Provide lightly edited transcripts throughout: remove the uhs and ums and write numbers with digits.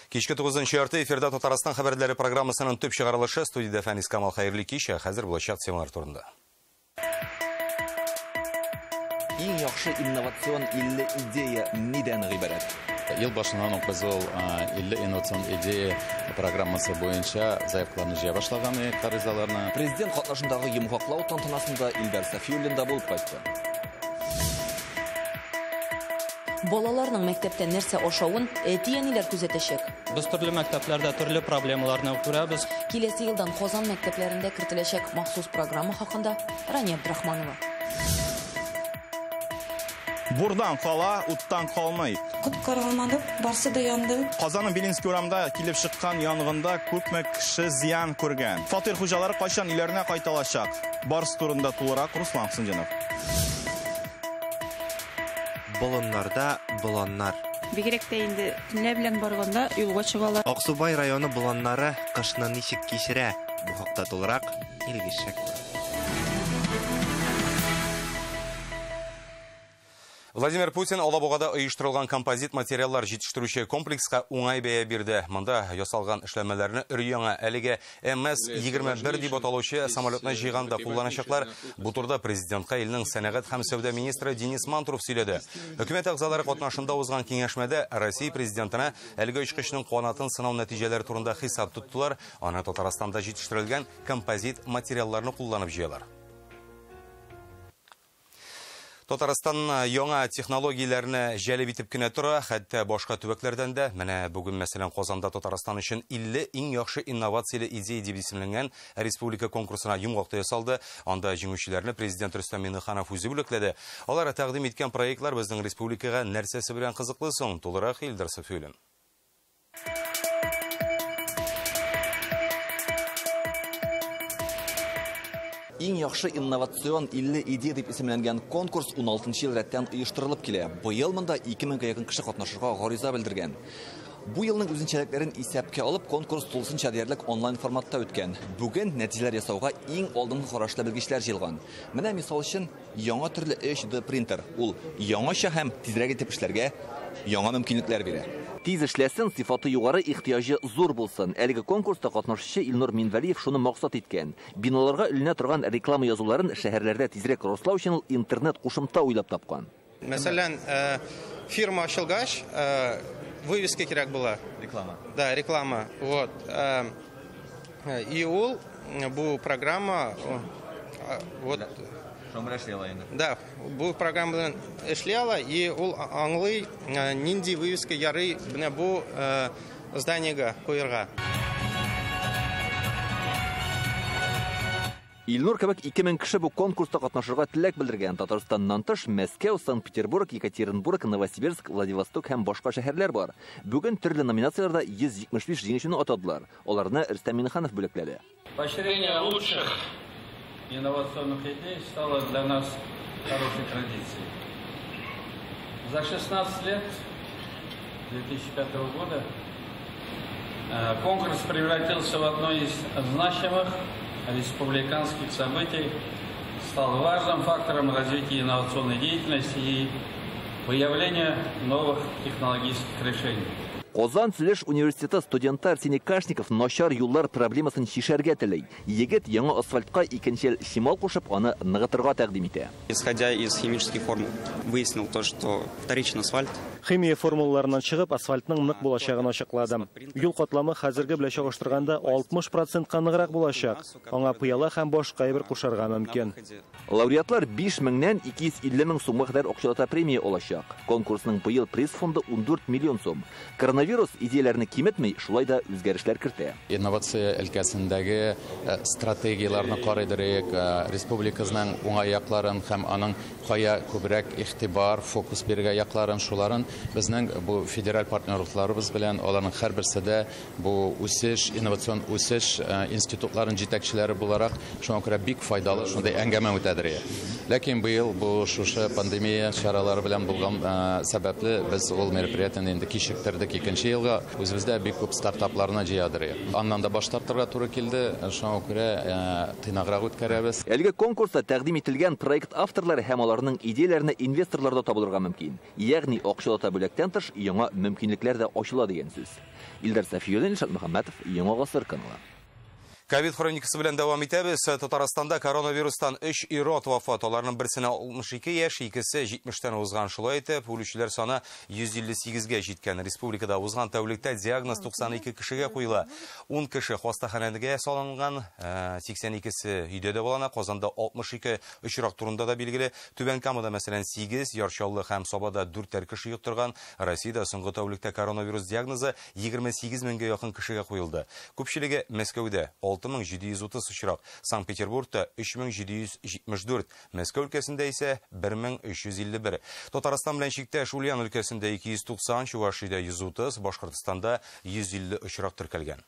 Кичке 9:30 эфирда Татарстан хәбәрләре программасының төп чыгарылышы. Студиядә Фәнис Камал, хәерле кич. Хәзер булачак темалар турында. Иң яхшы инновацион 50 идея нидән гыйбарәт? Ел башыннан ук без ул 50 инновацион идея программасы буенча заявкаларны җыя башлаган гаризаларны. Президент катнашындагы йомгаклау тантанасында Илдар Сафиуллин да булып кайтты. Балаларның мәктәптә нәрсә ашавын әти-әниләр күзәтәчәк. Без төрле мәктәпләрдә төрле проблемаларны күрәбез. Киләсе елдан Казан мәктәпләрендә кертеләчәк махсус программа хакында Рания Абдрахманова. Бурдан кала, уттан калмый. Коткара алмадык, барсы да янды. Казанның Белинский урамында килеп чыккан янгында күпме кеше зыян күргән. Фатир хуҗалары кайчан өйләренә кайта алачак? Барысы турында тулырак Руслан Хусендинов. Болыннарда боланнар. Бигрәк тә инде төнлә белән барганда юлга чыгалар. Аксубай районы боланнары кышны ничек кичерә? Бу хакта тулырак Илгиз Шәкүров. Владимир Путин Алабугада оештырылган композит материаллар җитештерүче комплекска уңай бәя бирде. Монда ясалган эшләнмәләрне өр-яңа әлеге МС-21 дип аталучы самолетны җыйганда кулланачаклар. Бу турыда президентка илнең сәнәгать һәм сәүдә министры Денис Мантуров сөйләде. Хөкүмәт әгъзалары катнашында узган киңәшмәдә Россия президентына әлеге очкычның канатын сынау нәтиҗәләре турында хисап тоттылар. Аны Татарстанда җитештерелгән композит материалларны кулланып җыялар. Татарстан яңа технологияләрне җәлеп итеп кенә тора, хәтта башка төбәкләрдән дә. Менә бүген, мәсәлән, Казанда Татарстан өчен 50 иң яхшы инновацияле идея дип исемләнгән республика конкурсына йомгак та ясалды. Анда җиңүчеләрне президент Рөстәм Миңнеханов үзе бүләкләде. Алар тәкъдим иткән проектлар безнең республикага нәрсәсе белән кызыклы соң? Тулырак Илдар Сафиуллин. Иң яхшы инновацион 50 идея дип исемләнгән конкурс 16 ел рәттән оештырылып килә. Быел монда 2000гә якын кеше катнашырга гариза белдергән. Бу елның үзенчәлекләрен исәпкә алып, конкурс тулысынча диярлек онлайн форматта үткән. Бүген нәтиҗәләр ясауга иң алдынгы карашлы белгечләр җыелган. Менә мисал өчен яңа төрле 3D принтер. Ул яңача һәм тизрәк итеп эшләргә яңа мөмкинлекләр бирә. Тиз эшләсен, сифаты югары, ихтыяҗы зур булсын. Әлеге конкурста катнашучы Илнур Минвәлиев шуны максат иткән. Биналарга эленә торган реклама язуларын шәһәрләрдә тизрәк раслау өчен ул интернет кушымта уйлап тапкан. Мәсәлән, фирма ачылгач, вывеска кирәк була. Реклама. Да, реклама. Вот. И ул бу программа вот Да, бу программа белән эшли ала, и ул аңлый нинди вывеска ярый менә бу зданиега куярга. Илнур кебек 2000 кеше бу конкурста катнашырга теләк белдергән. Татарстаннан тыш Мәскәү, Санкт-Петербург, Екатеринбург, Новосибирск, Владивосток һәм башка шәһәрләр бар. Бүген төрле номинацияләрдә 175 җиңүчене атадылар. Аларны Рөстәм Миңнеханов бүләкләде. Поощрение лучших инновационных идей стало для нас хорошей традицией. За 16 лет, 2005 года, конкурс превратился в одно из значимых республиканских событий, стал важным фактором развития инновационной деятельности и выявления новых технологических решений. Казан төзелеш университеты студенты Арсений Кашников начар юллар проблемасын чишәргә тели. Егет яңа асфальтка икенчел чимал кушып, аны ныгытырга тәкъдим итә. Исходя из химических формул, выяснил то, что вторичный асфальт. Химия формулаларыннан чыгып, асфальтның нык булачагын ачыкладым. Юл катламы хәзерге белән чагыштырганда 60%ка ныграк булачак. Аңа пыяла һәм башка әйбер кушарга мөмкин. Лауреатлар 5000-нән 250 мең сумга кадәр акчалата премия алачак. Конкурсның быел приз фонды 14 миллион сум. Коронавирус идеяләрне киметми, шулай да үзгәрешләр кертә. Инновация өлкәсендәге стратегияләрне карыйдырык, республикабызның уңай якларын һәм аның кая күбрәк игътибар, фокус бирергә якларын, шуларын безнең бу федераль партнерлыкларыбыз белән аларның һәрберсе дә бу үсеш, инновацион үсеш институтларын җитәкчеләре буларак, шуңа күрә бик файдалы шундый әңгәмә үтәдер. Ләкин быел бу шушы пандемия чаралары белән булган сәбәпле без ул мероприятиене инде кичектердек. Икенче елга үзебездә бик күп стартапларны җыядыр. Аннан да баш тартырга туры килде. Шуңа күрә тыйнаграк үткәрәбез. Әлеге конкурста тәкъдим ителгән проект авторлары һәм аларның идеяләренә инвесторлар да табылырга мөмкин. Ягъни акчалата бүләктән тыш яңа мөмкинлекләр дә ачыла дигән сүз. Илдар Сафиуллин, Илшат Мөхәммәтов, Яңа Гасыр каналы. Ковид хроникасы белән дәвам итәбез. Татарстанда коронавирустан 3 ир-ат вафат. Аларның берсенә 62 яшь, икесе 70-тән узган. Шулай итеп, үлүчеләр саны 158-гә җиткән. Республикада узган тәүлектә диагноз 92 кешегә куела. 10 кеше хастаханәгә салынган, 82-се өйдә дәвалана. Казанда 62 очрак турында да билгеле. Түбән Камада, мәсәлән, 8, Яр Чаллы һәм Сабада 4 кеше йоктырган. Россиядә соңгы тәүлектә коронавирус диагнозы 28 меңгә якын кешегә куелды. Күпчелеге Мәскәүдә 6730 очрак, Санкт-Петербургта 3774, Мәскәү өлкәсендә исә 1351. Татарстан белән чиктәш Ульян өлкәсендә 290, Чувашиядә 130, Башкортстанда 150 очрак теркәлгән.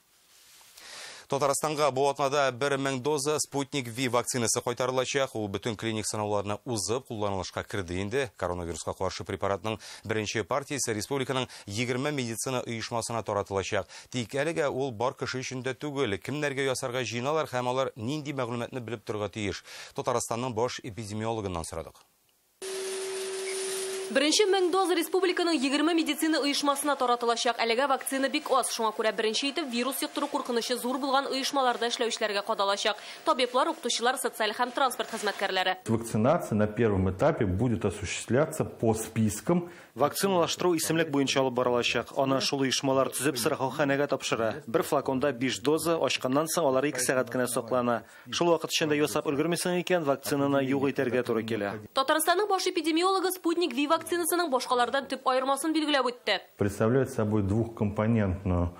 Татарстанга бу атнада 1000 доза Спутник V вакцинасы кайтарылачак. Ул бөтен клиник сынауларны узып, кулланылышка керде инде. Коронавируска каршы препаратның беренче партиясе республиканың 20 медицина оешмасына таратылачак. Тик әлегә ул бар кеше өчен дә түгел. Кемнәргә ясарга җыеналар һәм алар нинди мәгълүматны белеп торырга тиеш? Татарстанның баш эпидемиологыннан сорадык. Беренче 1000 доза республиканың 20 медицина оешмасына таратылачак. Әлегә вакцина бик аз. Шуңа күрә беренче итеп вирус йоктыру куркынычы зур булган оешмаларда эшләүчеләргә кадалачак. Табиблар, укытучылар, социаль һәм транспорт хезмәткәрләре. Вакцинация на первом этапе будет осуществляться по спискам. Вакциналаштыру исемлек буенча алып барылачак. Аны шул оешмалар төзеп сырхауханәгә тапшыра. Бер флаконда 5 доза, ачканнан соң алар 2 сәгать кенә саклана. Шул вакыт эчендә ясап өлгермисең икән, вакцинаны юк итәргә туры килә. Татарстанның баш эпидемиологы Спутник V вакцинасының башкалардан төп аермасын билгеләп үтте. Представляет собой двухкомпонентную.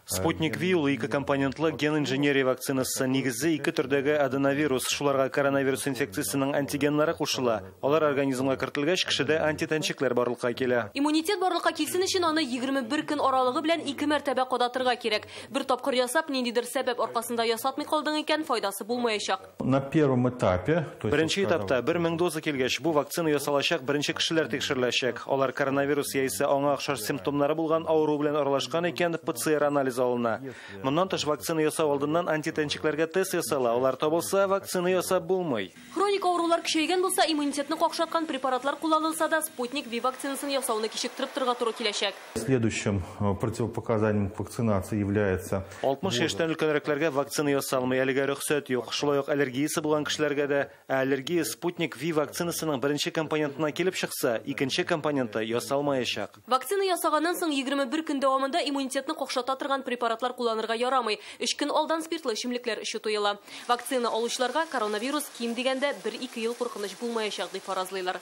Спутник V ул ике компонентлы ген инженерия вакцинасы. Нигезе ике төрдәге аденовирус. Шуларга коронавирус инфекциясының антигеннары кушыла. Алар организмга кертелгәч, кешедә антитәнчекләр барлыкка килә. Иммунитет барлыкка килсен өчен аны 21 көн аралыгы белән 2 мәртәбә кадатырга кирәк. Бер тапкыр ясап, ниндидер сәбәп аркасында ясатмый калдың икән, файдасы булмаячак. На первом этапе, беренче этапта 1000 доза килгәч, бу вакцина ясалачак, беренче кешеләр тикшереләчәк. Алар коронавирус яисә аңа охшаш симптомнары булган авыру белән аралашкан икән, ПЦР анализы алына. Моннан тыш вакцина ясау алдыннан антитәнчекләргә тест ясала. Алар табылса, вакцина ясап булмый. Хроник авырулар көчәйгән булса, иммунитетны какшаткан препаратлар кулланылса да, Спутник V вакцинасын ясауны кичектереп торырга туры киләчәк. Следующим противопоказанием к вакцинации является 60 яшьтән өлкәнрәкләргә вакцина ясалмый, әлегә рөхсәт юк. Шулай ук аллергиясе булган кешеләргә дә. Аллергия Спутник V вакцинасының беренче компонентына килеп чыкса, икенче компоненты ясалмаячак. Вакцина ясаганнан соң 21 көн дәвамында иммунитетны какшата торган препаратлар кулланырга ярамый. 3 көн алдан спиртлы эчемлекләр эчү тыела. Вакцина алучыларга коронавирус ким дигәндә 1-2 ел куркыныч булмаячак дип фаразлыйлар.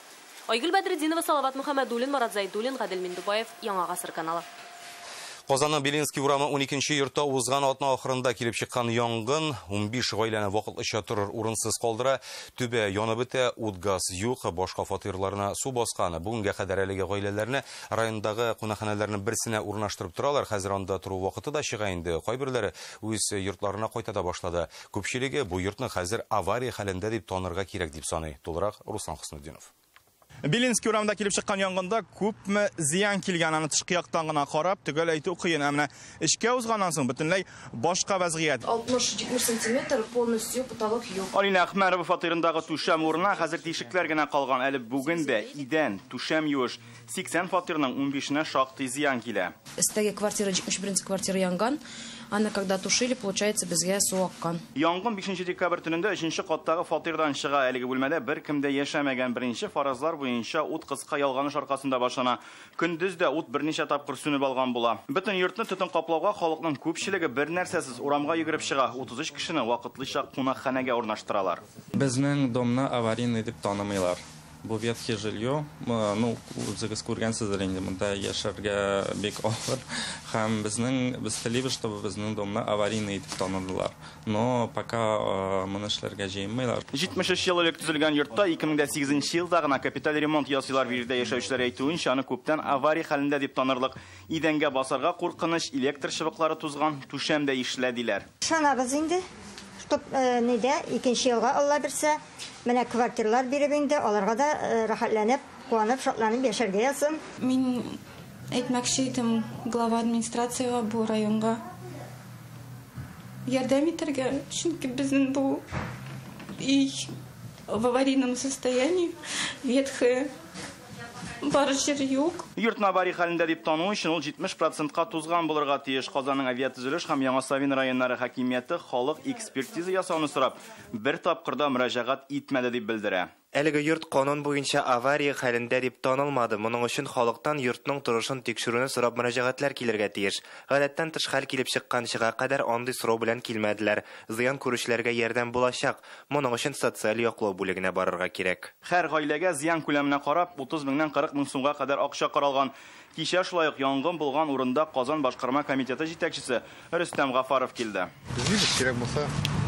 Айгөл Бәдретдинова, Салават Мөхәммәдуллин, Марат Зайдуллин, Гадел Миндубаев, Яңа Гасыр каналы. Казанның Белинский урамы 12-нче йортта узган атна ахырында килеп чыккан янгын 15 гаиләне вакытлыча торыр урынсыз калдыра. Түбә янып бетә, ут газ юк, башка фатирларына су баскан. Бүгенгә кадәр әлеге гаиләләрне райондагы кунакханәләрнең берсенә урнаштырып торалар. Хәзер анда тору вакыты да чыга инде. Кайберләре үз йортларына кайта да башлады. Күпчелеге бу йортны хәзер авария хәлендә дип танырга кирәк дип саный. Тулырак Руслан Хөснетдинов. Белинский урамында килеп чыккан янгында күпме зыян килгән, аны тышкы яктан гына карап, төгәл әйтү кыен. Ә менә эчкә узганнан соң бөтенләй башка вазгыять. 60-70 сантиметр полностью потолок юк. Алина Әхмәрова фатирындагы түшәм урынына хәзер тишекләр генә калган. Әле бүген дә идән, түшәм юеш. 80 фатирның 15-нә шактый зыян килә. Өстәге квартира 71 квартира янган. Аны когда тушили, получается, безгә су аккан. Янгын 5 декабрь төнендә 3 каттагы фатирдан чыга. Әлеге бүлмәдә беркем дә яшәмәгән. Беренче фаразлар буенча ут кыска ялганыш аркасында башлана. Көндез дә ут берничә тапкыр сүнеп алган була. Бөтен йортны төтен каплауга халыкның күпчелеге бер нәрсәсез урамга йөгереп чыга. 33 кешене вакытлыча кунакханәгә урнаштыралар. Безнең домны аварийный дип танымыйлар. Бу ветхий жилье, ну, үзегез күргәнсездер инде, монда яшәргә бик авыр. Һәм без телибез, чтобы безнең домны аварийный итеп таныдылар. Но пока моны эшләргә җыенмыйлар. 73 ел элек төзелгән йортта 2008 елда гына капиталь ремонт ясыйлар. Биредә яшәүчеләр әйтүенчә, аны күптән авария хәлендә дип танырлык. Идәнгә басарга куркыныч, электр чыбыклары тузган, түшәм дә ишелә диләр. Ышанабыз инде, чтоб нидә икенче елга Алла бирсә, менә квартиралар биреп инде, аларга да рәхәтләнеп, куанып, шатланып яшәргә язсын. Мин Әйтмәкче идем глава администрациягә бу районга ярдәм итәргә, чөнки безнең бу өй в аварийном состоянии, ветхое. Бар җир юк. Йортны авария хәлендә дип тану өчен ул 70%-ка тузган булырга тиеш. Казанның авиатөзелеш һәм Яңа Савин районнары хакимияте халык экспертиза ясауны сорап, бер тапкыр да мөрәҗәгать итмәде дип белдерә. Әлеге йорт канун буенча авария хәлендә дип танылмады. Моның өчен халыктан йортның торышын тикшерүне сорап мөрәҗәгатьләр килергә тиеш. Гадәттән тыш хәл килеп чыкканчыга кадәр андый сорау белән килмәделәр. Зыян күрүчеләргә ярдәм булачак. Моның өчен социаль яклау бүлегенә барырга кирәк. Һәр гаиләгә зыян күләменә карап 30 меңнән 40 мең сумга кадәр акча каралган. Кичә шулай ук янгын булган урында Казан башкарма комитеты җитәкчесе Рөстәм Гафаров килде. Кирәк булса,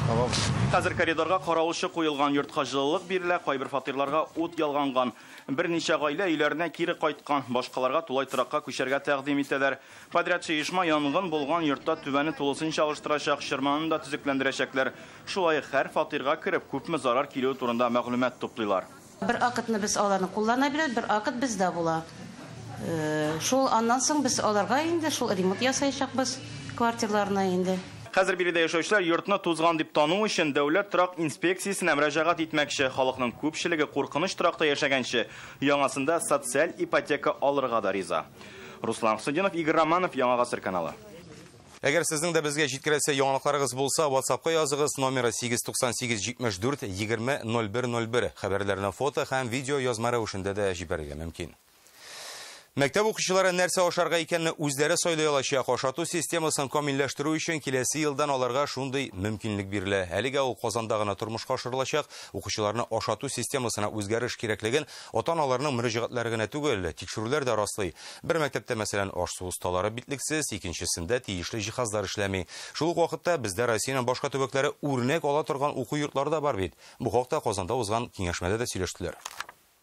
алабыз. Хәзер коридорга каравылчы куелган, йортка җылылык бирелә, кайбер фатирларга ут ялганган. Берничә гаилә өйләренә кире кайткан, башкаларга тулай торакка күчәргә тәкъдим итәләр. Подрядчы оешма янгын булган йортта түбәне тулысынча алыштырачак, чорманы да төзекләндерәчәкләр. Шулай ук һәр фатирга кереп күпме зарар килүе турында мәгълүмат туплыйлар. Бер акытны без аларны куллана бирәбез, бер акыт бездә була. Шул аннан соң без аларга инде шул ремонт ясаячакбыз квартирларына инде. Хәзер биредә яшәүчеләр йортны тузган дип тану өчен дәүләт торак инспекциясенә мөрәҗәгать итмәкче. Халыкның күпчелеге куркыныч торакта яшәгәнче, яңасында социаль ипотека алырга да риза. Руслан Хусудинов, Игорь Романов, Яңа Гасыр каналы. Әгәр сезнең дә безгә җиткерәсе яңалыкларыгыз булса, WhatsApp-ка языгыз, номеры 898 74 20 01 01. Хәбәрләрне фото һәм видео язма рәвешендә дә җибәрергә мөмкин. Мәктәп укучылары нәрсә ашарга икәнне үзләре сайлый алачак. Ашату системасын камилләштерү өчен киләсе елдан аларга шундый мөмкинлек бирелә. Әлегә ул Казанда гына тормышка ашырылачак. Укучыларны ашату системасына үзгәреш кирәклеген ата-аналарның мөрәҗәгатьләре генә түгел, тикшерүләр дә раслый. Бер мәктәптә, мәсәлән, аш-су осталары битлексез, икенчесендә тиешле җиһазлар эшләми. Шул ук вакытта бездә Россиянең башка төбәкләре үрнәк ала торган уку йортлары да бар бит. Бу хакта Казанда узган киңәшмәдә дә сөйләштеләр.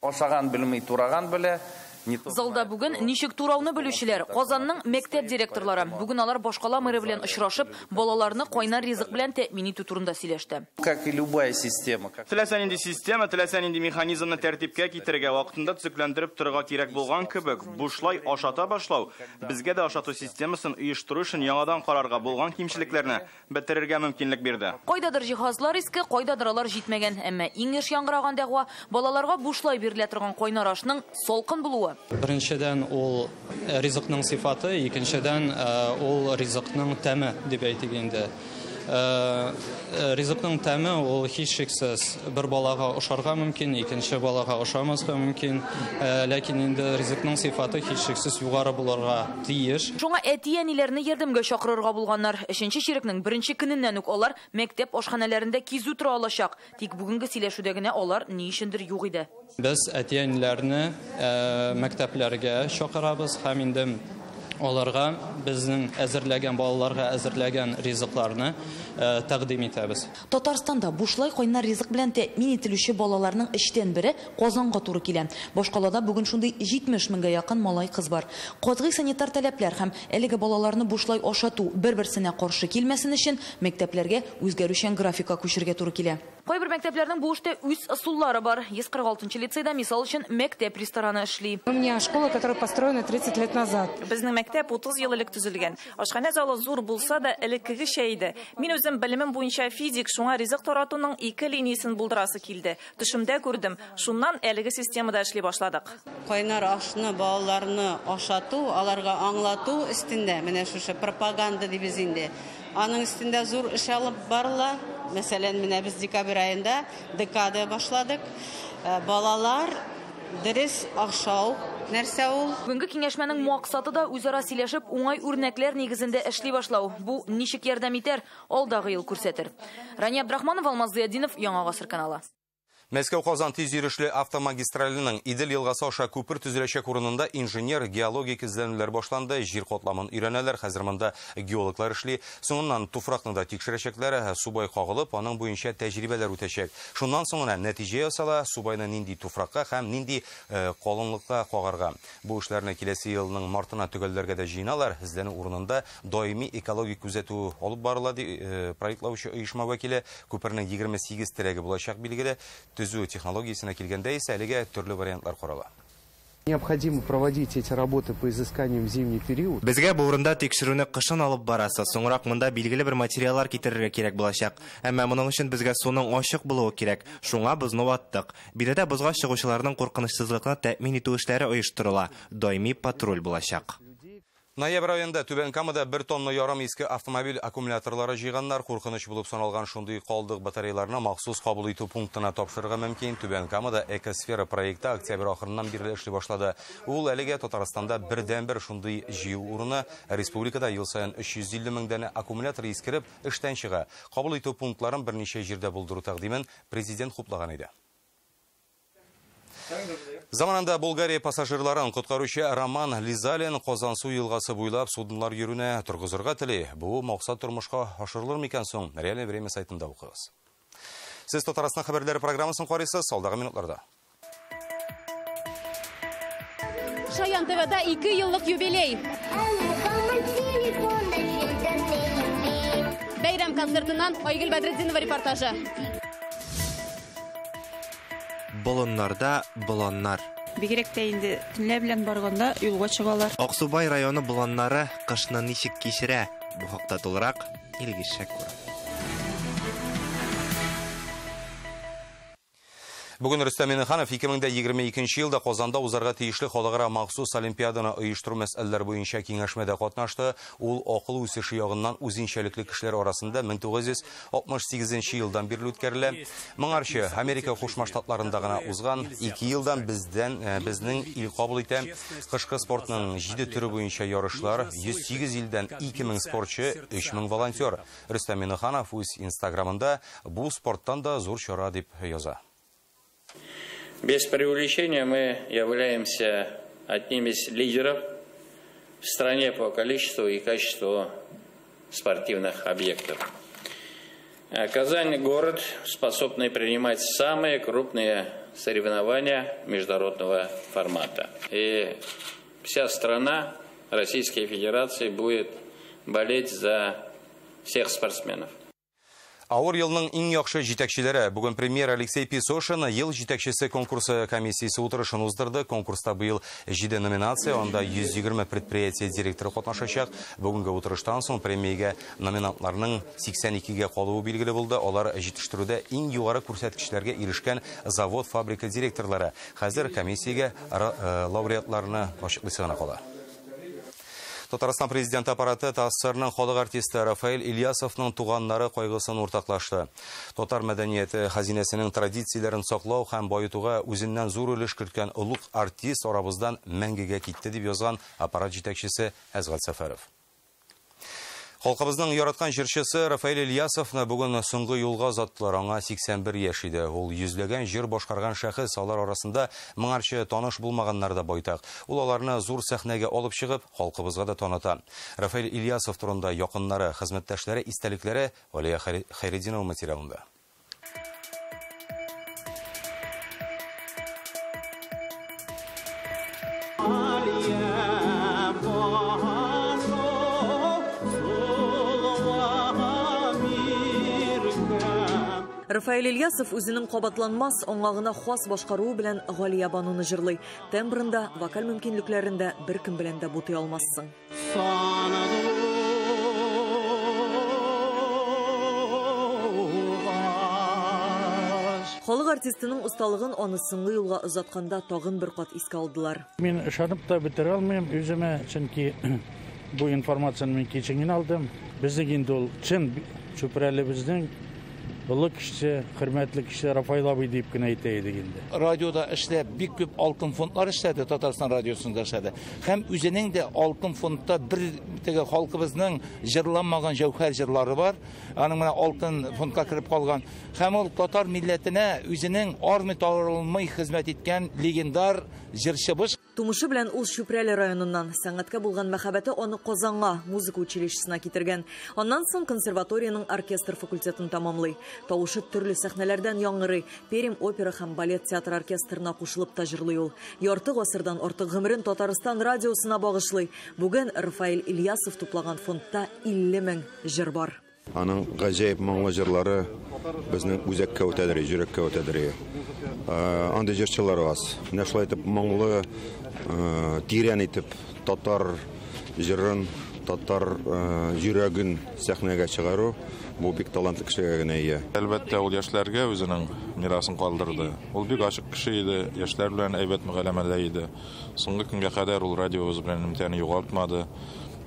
Ашаган белми, тураган белә. Залда бүген ничек турауны белүчеләр, Казанның мәктәп директорлары. Бүген алар башкала мэры белән очрашып, балаларны кайнар ризык белән тәэмин итү турында сөйләште. Как и любая система. Теләсә нинди система, теләсә нинди механизмны тәртипкә китерергә, вакытында төзекләндереп торырга кирәк булган кебек, бушлай ашата башлау безгә дә ашату системасын оештыру өчен яңадан карарга, булган кимчелекләрне бетерергә мөмкинлек бирде. Кайдадыр җиһазлар иске, кайдадыр алар җитмәгән, әмма иң еш яңгыраган дәгъва балаларга бушлай бирелә торган кайнар ашның салкын булуы. Беренчедән ул ризыкның сыйфаты, икенчедән ул ризыкның тәме дип әйтик инде. Ризыкның тәме ул һичшиксез бер балага ошарга мөмкин, икенче балага ошамаска мөмкин, ләкин инде ризыкның сыйфаты һичшиксез югары булырга тиеш. Шуңа әти-әниләрне ярдәмгә чакырырга булганнар. Өченче чирекнең беренче көненнән үк алар мәктәп ашханәләрендә кизү тора алачак. Тик бүгенге сөйләшүдә генә алар ни өчендер юк иде. Без әти-әниләрне мәктәпләргә чакырабыз һәм инде аларга безнең әзерләгән, балаларга әзерләгән ризыкларны тәкъдим итәбез. Татарстанда бушлай кайнар ризык белән тәэмин ителүче балаларның өчтән бере Казанга туры килә. Башкалада бүген шундый 70 меңгә якын малай-кыз бар. Катгый санитар таләпләр һәм әлеге балаларны бушлай ашату бер-берсенә каршы килмәсен өчен мәктәпләргә үзгәрүчән графикка күчергә туры килә. Кайбер мәктәпләрнең бу эштә үз ысуллары бар. 146 лицейда, мисал өчен, мәктәп рестораны эшли. У меня школа, которая построена 30 лет назад. Безнең мәктәп 30 ел элек төзелгән. Ашханә залы зур булса да, элеккегечә иде. Мин үзем белемем буенча физик, шуңа ризык таратуның ике линиясен булдырасы килде. Төшемдә күрдем. Шуннан әлеге системада эшли башладык. Кайнар ашны балаларны ашату, аларга аңлату өстендә, менә шушы пропаганда дибез инде. Аның өстендә зур эш алып барыла. Мәсәлән, менә без декабрь аенда декада башладык. Балалар дөрес ашау нәрсә ул? Бүгенге киңәшмәнең максаты да үзара сөйләшеп, уңай үрнәкләр нигезендә эшли башлау. Бу ничек ярдәм итәр, алдагы ел күрсәтер. Рания Абдрахманова, Алмаз Зыятдинов, Яңа Гасыр каналы. Мәскәү-Казан тиз йөрешле автомагистраленың Идел елгасы аша күпер төзеләчәк урынында инженер геологик эзләнүләр башланды. Җир катламын өйрәнәләр. Хәзер монда геологлар эшли. Соңыннан туфракны да тикшерәчәкләр. Субай кагылып, аның буенча тәҗрибәләр үтәчәк. Шуннан соң гына нәтиҗә ясала, субайны нинди туфракка һәм нинди калынлыкка кагарга. Бу эшләрне киләсе елның мартына төгәлләргә дә җыеналар. Эзләнү урынында даими экологик күзәтү алып барыла, ди проектлаучы оешма вәкиле. Күпернең 28 терәге булачак билгеле. Төзү технологиясенә килгәндә исә әлегә төрле вариантлар карала. Необходимо проводить эти работы по изысканиям в зимний период. Безгә бу урында тикшерүне кышын алып барасы, соңрак монда билгеле бер материаллар китерергә кирәк булачак. Әмма моның өчен безгә суның ачык булуы кирәк. Шуңа бозны ваттык. Биредә бозга чыгучыларның куркынычсызлыкны тәэмин итү эшләре оештырыла. Даими патруль булачак. Ноябрь аенда Түбән Камада 1,5 тонна иске автомобиль аккумуляторлары җыйганнар. Куркыныч булып саналган шундый калдык батареяларны махсус кабул итү пунктына тапшырырга мөмкин. Түбән Камада Экосфера проекты октябрь ахырыннан бирле эшли башлады. Ул әлегә Татарстанда бердәнбер шундый җыю урыны. Республикада ел саен 350 мең данә аккумулятор искереп эштән чыга. Кабул итү пунктларын берничә җирдә булдыру тәкъдимен президент хуплаган иде. Заманында Булгария пассажирларын коткаручы Роман Лизалин Казансу елгасы буйлап суднолар йөрүне торгызырга тели. Бу максат тормышка ашырылыр микән соң? Реальное время сайтында укыгыз. Сез Татарстан хәбәрләре программасын карыйсыз, алдагы минутларда. Шаян ТВда 2 еллык юбилей. Бәйрәм концертыннан Айгөл Бәдретдинова репортажы. Болыннарда боланнар. Бигрәк тә инде төнлә белән барганда юлга чыгалар. Аксубай районы боланнары кышны ничек кичерә? Бу хакта тулырак Илгиз Шәкүров. Бүген Рөстәм Миңнеханов 2022 елда Казанда узарга тиешле халыкара махсус олимпиаданы оештыру мәсьәләләре буенча киңәшмәдә катнашты. Ул акыл үсеше ягыннан үзенчәлекле кешеләр арасында 1968 елдан бирле үткәрелә. Моңарчы Америка Кушма Штатларында гына узган 2 елдан безнең ил кабул итә. Кышкы спортның 7 төре буенча ярышлар, 108 илдән 2000 спортчы, 3000 волонтер. Рөстәм Миңнеханов үз Инстаграмында бу спорттан да зур чара дип яза. Без преувеличения мы являемся одним из лидеров в стране по количеству и качеству спортивных объектов. Казань – город, способный принимать самые крупные соревнования международного формата. И вся страна Российской Федерации будет болеть за всех спортсменов. Авыр елның иң яхшы җитәкчеләре. Бүген премьер Алексей Песошин ел җитәкчесе конкурсы комиссиясе утырышын уздырды. Конкурста быел 7 номинация, анда 120 предприятие директоры катнашачак. Бүгенге утырыштан соң премиягә номинантларның 82-гә калуы билгеле булды. Алар җитештерүдә иң югары күрсәткечләргә ирешкән завод, фабрика директорлары. Хәзер комиссиягә лауреатларны ачыклыйсы гына кала. Татарстан президенты аппараты ТАССРның халык артисты Рафаэль Ильясовның туганнары кайгысын уртаклашты. Татар мәдәнияте хәзинәсенең традицияләрен саклау һәм баетуга үзеннән зур өлеш керткән олуг артист арабыздан мәңгегә китте дип язган аппарат җитәкчесе Әзгать Сәфәров. Халкыбызның яраткан җырчысы Рафаэль Ильясовны бүген соңгы юлга озаттылар. Аңа 81 яшь иде. Ул йөзләгән җыр башкарган шәхес, алар арасында моңарчы таныш булмаганнар да байтак. Ул аларны зур сәхнәгә алып чыгып, халкыбызга да таныта. Рафаэль Ильясов турында якыннары, хезмәттәшләре, истәлекләре Алия Хайретдинова материалында. Рафаэль Ильясов үзенең кабатланмас, аңа гына хас башкаруы белән Галия Бануны җырлый. Тембрында, вокаль мөмкинлекләрендә беркем белән дә бутый алмассың. Халык артистының осталыгын аны соңгы юлга озатканда тагын бер кат искә алдылар. Мин ышанып та бетерә алмыйм үземә, чөнки бу информацияны мин кичә генә алдым. Безнең инде ул чын Чүпрәлебезнең олы кеше, хөрмәтле кеше Рафаэль абый дип кенә әйтә идек инде. Радиода эшләп, бик күп алтын фондлар эшләде, Татарстан радиосында эшләде. Һәм үзенең дә алтын фондта бер теге халкыбызның җырланмаган җәүһәр җырлары бар. Аның менә алтын фондка кереп калган. Һәм ул татар милләтенә үзенең армый-талмый хезмәт иткән легендар җырчыбыз. Тумышы белән ул Чүпрәле районыннан. Сәнгатькә булган мәхәббәте аны Казанга, музыка училищесына китергән. Аннан соң консерваториянең оркестр факультетын тамамлый. Тавышы төрле сәхнәләрдән яңгырый. Пермь опера һәм балет театр оркестрына кушылып та җырлый ул. Ярты гасырдан артык гомерен Татарстан радиосына багышлый. Бүген Рафаэль Ильясов туплаган фондта 50 мең җыр бар. Аның гаҗәеп моңлы җырлары безнең үзәккә үтәдер, йөрәккә үтәдер. Андый җырчылар аз. Менә шулай итеп моңлы, тирән итеп татар җырын, татар йөрәген сәхнәгә чыгару бу бик талантлы кешегә генә ия. Әлбәттә, ул яшьләргә үзенең мирасын калдырды. Ул бик ачык кеше иде, яшьләр белән әйбәт мөгамәләдә иде. Соңгы көнгә кадәр ул радиобыз белән элемтәне югалтмады.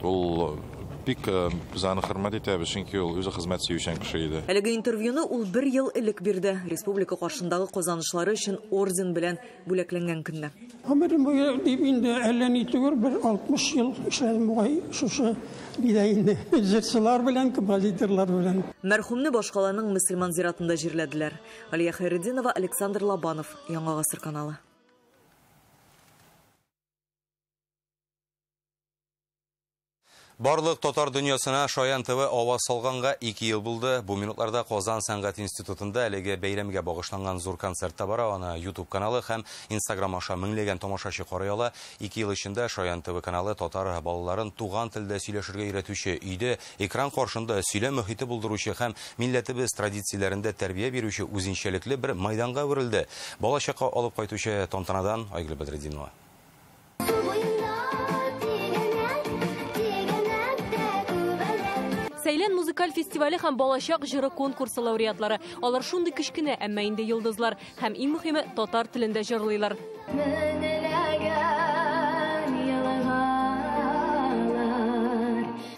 Ул бик без аны хөрмәт итәбез, чөнки ул үзе хезмәт сөючән кеше иде. Әлеге интервьюны ул бер ел элек бирде. Республика каршындагы казанышлары өчен орден белән бүләкләнгән көнне. Гомерем буе дип инде әллә ни түгел, бер 60 ел эшләдем бугай шушы нидә инде. Җырчылар белән, композиторлар белән. Мәрхүмне башкаланың мөселман зиратында җирләделәр. Алия Хайретдинова, Александр Лобанов, Яңа Гасыр каналы. Барлык татар дөньясына Шаян ТВ аваз салганга 2 ел булды. Бу минутларда Казан сәнгать институтында әлеге бәйрәмгә багышланган зур концерт та бара. Аны YouTube каналы һәм Instagram аша меңләгән тамашачы карый ала. 2 ел эчендә Шаян ТВ каналы татар балаларын туган телдә сөйләшергә өйрәтүче, өйдә экран каршында сөйләм мөхите булдыручы һәм милләтебез традицияләрендә тәрбия бирүче үзенчәлекле бер майданга әверелде. Балачакка алып кайтучы тантанадан Айгөл Бәдретдинова. Сәйлән музыкаль фестивале һәм балачак җыры конкурсы лауреатлары. Алар шундый кечкенә, әмма инде йолдызлар һәм иң мөһиме татар телендә җырлыйлар.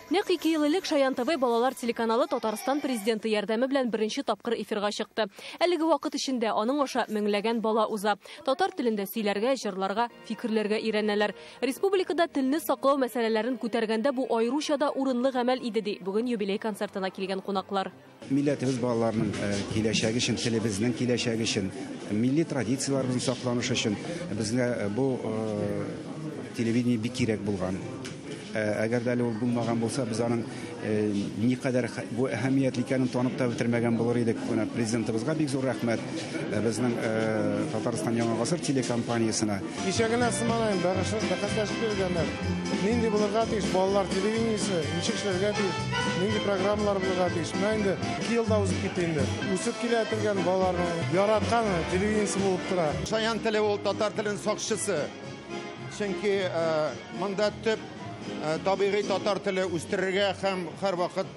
Нәкъ 2 ел элек Шаян ТВ балалар телеканалы Татарстан президенты ярдәме белән беренче тапкыр эфирга чыкты. Әлеге вакыт эчендә аның аша меңләгән бала уза. Татар телендә сөйләргә, җырларга, фикерләргә өйрәнәләр. Республикада телне саклау мәсьәләләрен күтәргәндә бу аеруча да урынлы гамәл иде, ди бүген юбилей концертына килгән кунаклар. Милләтебез балаларының киләчәге өчен, телебезнең киләчәге өчен, милли традицияләребезнең сакланышы өчен безгә бу телевидение бик кирәк булган. Әгәр дә әле ул булмаган булса, без аның никадәр бу әһәмиятле икәнен танып та бетермәгән булыр идек. Менә президентыбызга бик зур рәхмәт, безнең Татарстан Яңа Гасыр телекомпаниясенә. Кичә генә сыманайым, бәхәсләшеп йөргәннәр. Нинди булырга тиеш балалар телевидениесе, ничек эшләргә тиеш, нинди программалар булырга тиеш. Менә инде 2 ел да узып китте инде. Үсеп килә торган балаларның яраткан телевидениесе булып тора. Шаян теле ул татар теленең сакчысы. Чөнки монда төп табигый татар теле үстерергә һәм һәрвакыт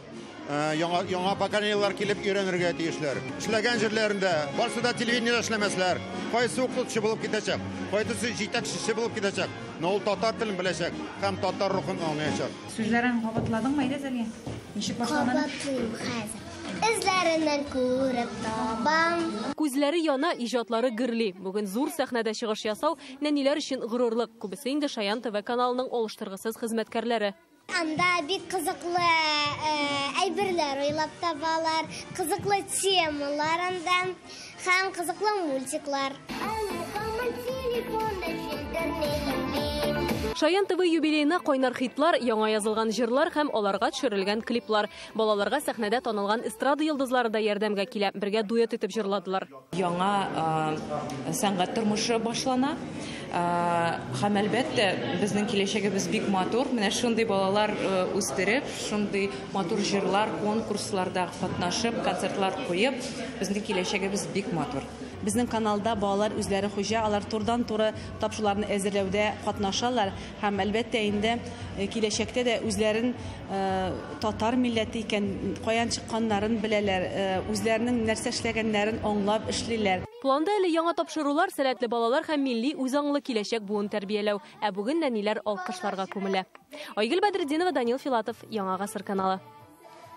яңа поколениелар килеп өйрәнергә тиешләр. Эшләгән җирләрендә барсы да телевидениедә эшләмәсләр. Кайсы укытучы булып китәчәк, кайсы җитәкче булып китәчәк, но ул татар телен беләчәк һәм татар рухын аңлаячак. Сүзләрен кабатладыңмы, әйдә, Зәлия? Ничек башлана? Кабатлыйм хәзер. Эзләреннән күреп табам. Күзләре яна, иҗатлары гөрли. Бүген зур сәхнәдә чыгыш ясау нәниләр өчен горурлык. Күбесе инде Шаян ТВ каналының алыштыргысыз хезмәткәрләре. Анда бик кызыклы әйберләр уйлап табалар, кызыклы темалар анда һәм кызыклы мультиклар. Шаян ТВ юбилеена кайнар хитлар, яңа язылган җырлар һәм аларга төшерелгән клиплар. Балаларга сәхнәдә танылган эстрада йолдызлары да ярдәмгә килә. Бергә дуэт итеп җырладылар. Яңа сәнгать тормышы башлана. Һәм әлбәттә, безнең киләчәгебез бик матур. Менә шундый балалар үстереп, шундый матур җырлар, конкурсларда катнашып, концертлар куеп, безнең киләчәгебез бик матур. Безнең каналда балалар үзләре хуҗа, алар турыдан-туры тапшыруларны әзерләүдә катнашалар һәм әлбәттә инде киләчәктә дә үзләрен татар милләте икән, каян чыкканнарын беләләр, үзләренең нәрсә эшләгәннәрен аңлап эшлиләр. Планда әле яңа тапшырулар, сәләтле балалар һәм милли үзаңлы киләчәк буын тәрбияләү. Ә бүген нәниләр алкышларга күмелә. Айгөл Бәдретдинова, Данил Филатов, Яңа Гасыр каналы.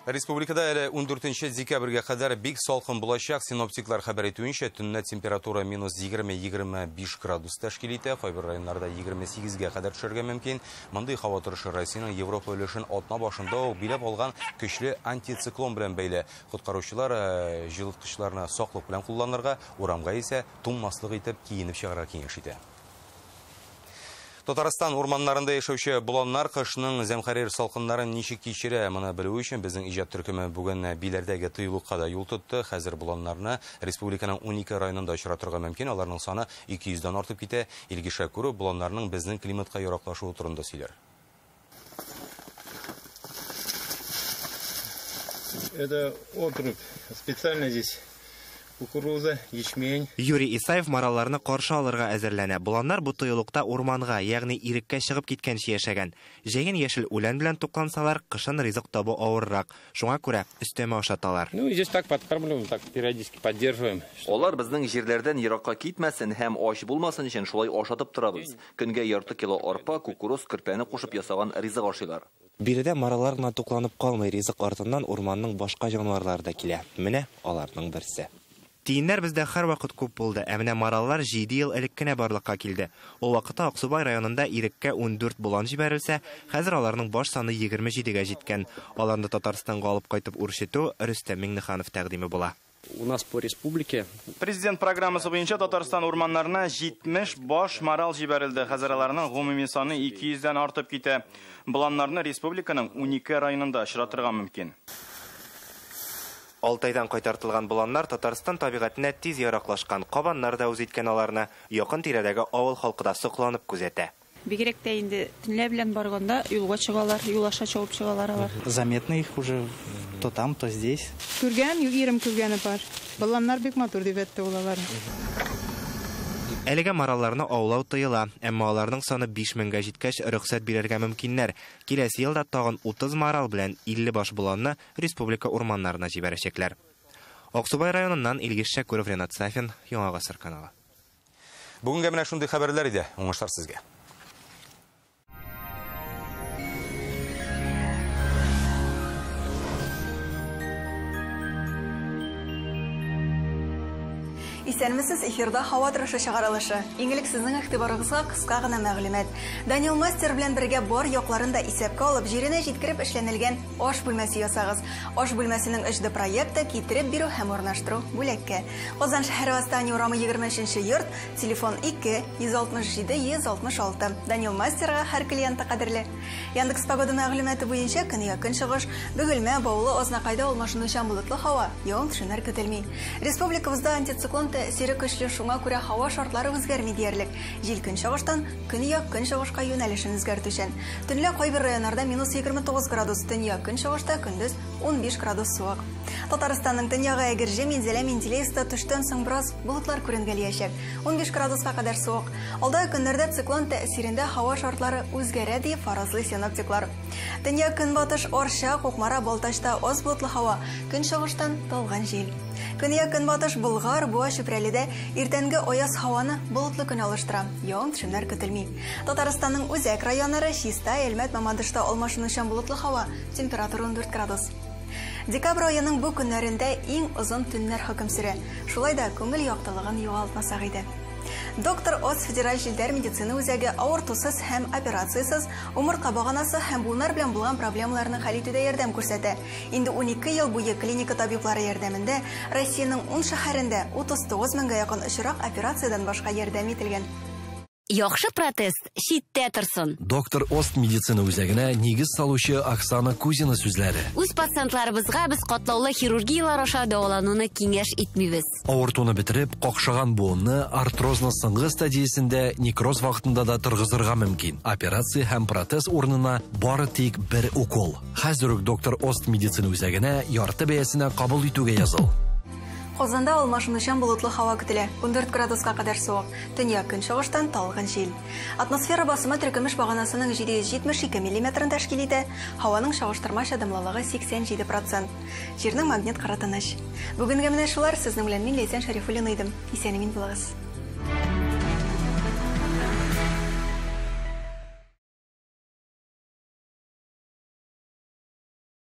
Республикада әле 14 декабрьгә кадәр бик салкын булачак. Синоптиклар хәбәр итүенчә, төнлә температура минус 20-25 градус тәшкил итә. Кайбер районнарда 28-гә кадәр төшәргә мөмкин. Мондый һава торышы Россиянең Европа өлешен атна башында ук биләп алган көчле антициклон белән бәйле. Коткаручылар җылыткычларны саклык белән кулланырга, урамга исә туңмаслык итеп киенеп чыгарга киңәш итә. Татарстан урманнарында яшәүче боланнар кышның зәмхәрир салкыннарын ничек кичерә, моны белү өчен безнең иҗат төркеме бүген Биләрдәге тыюлыкка да юл тотты. Хәзер боланнарны республиканың 12 районында очратырга мөмкин. Аларның саны 200-дән артып китә. Илгиз Шәкүров боланнарның безнең климатка яраклашуы турында сөйләр. Это отрубь. Специально здесь кукуруза, ячмень. Юрий Исаев маралларны каршы алырга әзерләнә. Боланнар бу тыюлыкта урманга, ягъни иреккә чыгып киткәнче яшәгән. Җәен яшел үлән белән туклансалар, кышын ризык табу авыррак. Шуңа күрә өстәмә ашаталар. Ну и здесь так подкармливаем, так периодически поддерживаем. Алар безнең җирләрдән еракка китмәсен һәм ач булмасын өчен шулай ашатып торабыз. Көнгә ярты кило арпа, кукуруз, көрпәне кушып ясаган ризык ашыйлар. Биредә мараллар гына тукланып калмый, ризык артыннан урманның башка җанварлары да килә. Менә аларның берсе. Тиеннәр бездә һәрвакыт күп булды, ә менә мараллар 7 ел элек кенә барлыкка килде. Ул вакытта Аксубай районында иреккә 14 болан җибәрелсә, хәзер аларның баш саны 27-гә җиткән. Аларны Татарстанга алып кайтып үрчетү Рөстәм Миңнеханов тәкъдиме була. У нас по республике Президент программасы буенча Татарстан урманнарына 70 баш марал җибәрелде. Хәзер аларның гомуми саны 200-дән артып китә. Боланнарны республиканың 12 районында очратырга мөмкин. Алтайдан кайтартылган боланнар Татарстан табигатенә тиз яраклашкан. Кабаннар да үз иткән аларны. Якын тирәдәге авыл халкы да сокланып күзәтә. Бигрәк тә инде төнлә белән барганда юлга чыгалар, юл аша чабып чыгалар алар. Заметно их уже то там, то здесь. Күргән, ирем күргәне бар. Боланнар бик матур дип әйтте ул алар. Әлегә маралларны аулау тыела, әмма аларның саны 5000-гә җиткәч рөхсәт бирергә мөмкиннәр. Киләсе елда тагын 30 марал белән 50 баш боланны республика урманнарына җибәрәчәкләр. Аксубай районыннан Илгиз Шәкүров, Ренат Сафин, Яңа Гасыр каналы. Бүгенгә менә шундый хәбәрләр иде. Уңышлар сезгә. Исәнмесез, эфирда һава торышы чыгарылышы. Иң элек сезнең игътибарыгызга кыска гына мәгълүмат. Данил Мастер белән бергә бар якларын да исәпкә алып, җиренә җиткереп эшләнелгән аш бүлмәсе ясагыз. Аш бүлмәсенең 3D проекты китереп бирү һәм урнаштыру бүләккә. Казан шәһәре Восстание урамы 23 йорт, телефон 2 167 166. Данил Мастерга һәр клиенты кадерле. Яндекс погода мәгълүматы буенча көньяк көнчыгыш, Бөгелмә, Баулы, Азнакайда алмашынучан болытлы һава, явым-төшемнәр көтелми. Республикабызда антициклон тәэсире көчле, шуңа күрә һава шартлары үзгәрми диярлек. Җил көнчыгыштан көньяк көнчыгышка юнәлешен үзгәртүчән. Төнлә кайбер районнарда -29 градус, төньяк көнчыгышта көндез 15 градус суык. Татарстанның төньягы Әгерҗе, Минзәлә, Менделеевста төштән соң бераз болытлар күренгәләячәк. 15 градуска кадәр суык. Алдагы көннәрдә циклон тәэсирендә һава шартлары үзгәрә дип фаразлый синоптиклар. Төньяк көнбатыш Арча, Кукмара, Балтачта аз болытлы һава, көнчыгыштан талгын җил. Көньяк көнбатыш Болгар, Буа, Чүпрәледә иртәнге аяз һаваны болытлы көн алыштыра. Явым-төшемнәр көтелми. Татарстанның үзәк районнары Чистай, Әлмәт, Мамадышта алмашынучан болытлы һава, температура 14 градус. Декабрь аеның бу көннәрендә иң озын төннәр хөкем сөрә. Шулай да күңел яктылыгын югалтмасак иде. Доктор Оз федераль җилдәр медицина үзәге авыртусыз һәм операциясез умыртка баганасы һәм буыннар белән булган проблемаларны хәл итүдә ярдәм күрсәтә. Инде 12 ел буе клиника табиблары ярдәмендә Россиянең 10 шәһәрендә 39 меңгә якын очрак операциядән башка ярдәм ителгән. Яхшы протез читтә торсын. Доктор Ост медицина үзәгенә нигез салучы Оксана Кузина сүзләре. Үз пациентларыбызга без катлаулы хирургиялар аша дәвалануны киңәш итмибез. Авыртуны бетереп, какшаган буынны артрозның соңгы стадиясендә некроз вакытында да торгызырга мөмкин. Операция һәм протез урынына бары тик бер укол. Хәзер үк Доктор Ост медицина үзәгенә ярты бәясенә кабул итүгә языл. Казанда алмашынучан болытлы һава көтелә. 14 градуска кадәр суык. Төньяк көнчыгыштан талгын җил. Атмосфера басымы теркемеш баганасының 772 миллиметрын тәшкил итә. Һаваның чагыштырмача дымлылыгы 87%. Җирнең магнит кыры тыныч. Бүгенгә менә шулар. Сезнең белән мин Ләйсән Шәрифуллина идем. Исән-имин булыгыз.